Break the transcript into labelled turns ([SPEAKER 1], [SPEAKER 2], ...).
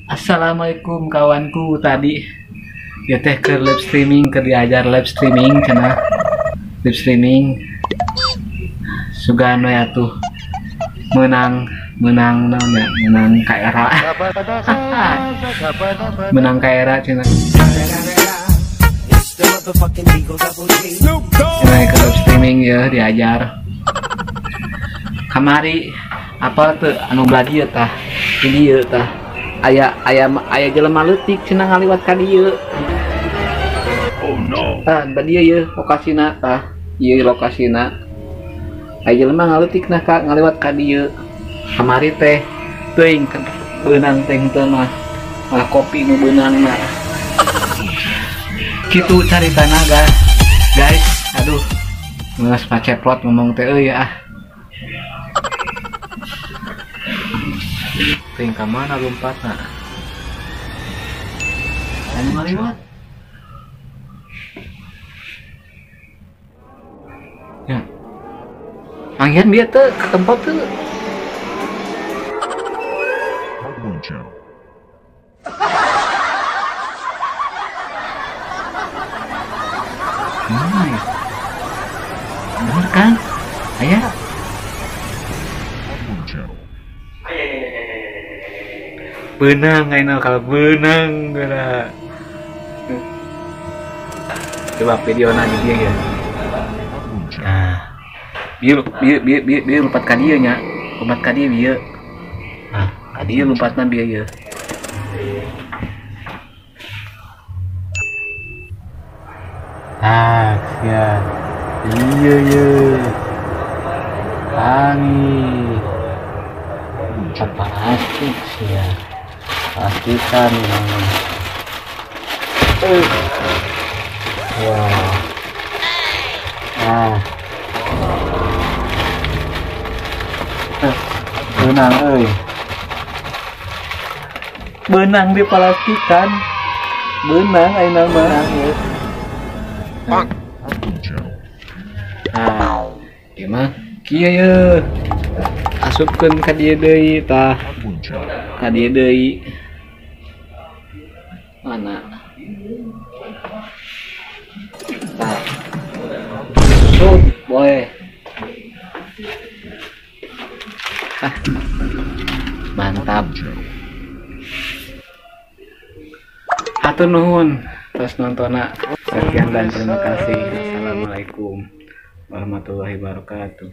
[SPEAKER 1] Assalamualaikum kawanku. Tadi ya teh ke live streaming, ke diajar live streaming cenah. Live streaming sugan we atuh menang naon ya, menang KRA. Menang KRA cenah. Cenah ke live streaming ya diajar. Kamari apa tuh anu belah dieu tah? Di dieu tah. Aya jelema leutik cenah ngaliwat ka dieu.
[SPEAKER 2] Oh no.
[SPEAKER 1] Tah ba dieu ye lokasina tah. Ieu lokasina. Aya jelema ngaleutik nah ka ngaliwat ka dieu. Kamari teh teuing beunang teh henteu mah. Malah kopi nu beunangna. Kitu caritana guys. Aduh. Geus paceplot ngomong teh euy ah. Teuing ka mana lompatna? Anu ngaliwat. Ya. Manggihan bieu teu ka tempat teu. Mana ya? Bener kan? Aya. Benang ayeuna kalau benang geura. Coba videona di dieu ya. Nah. Bieu lompat ka dieu nya. Lompat ka dieu bieu. Nah, ka dieu lompatna bieu ye. Ah, sia. Ieu ye. Tangi. Plastik sia. Pastikan wah. Nah. Benang euy. Benang di plastikan. Benang ayeuna mah. Nah, ieu mah kieu ye. Asupkeun ka dieu deui tah. Ka dieu deui. Mana? Tah. Sup, boleh. Ah. Mantap. Hatur nuhun terus nontonna. Sekian dan terima kasih. Assalamualaikum warahmatullahi wabarakatuh.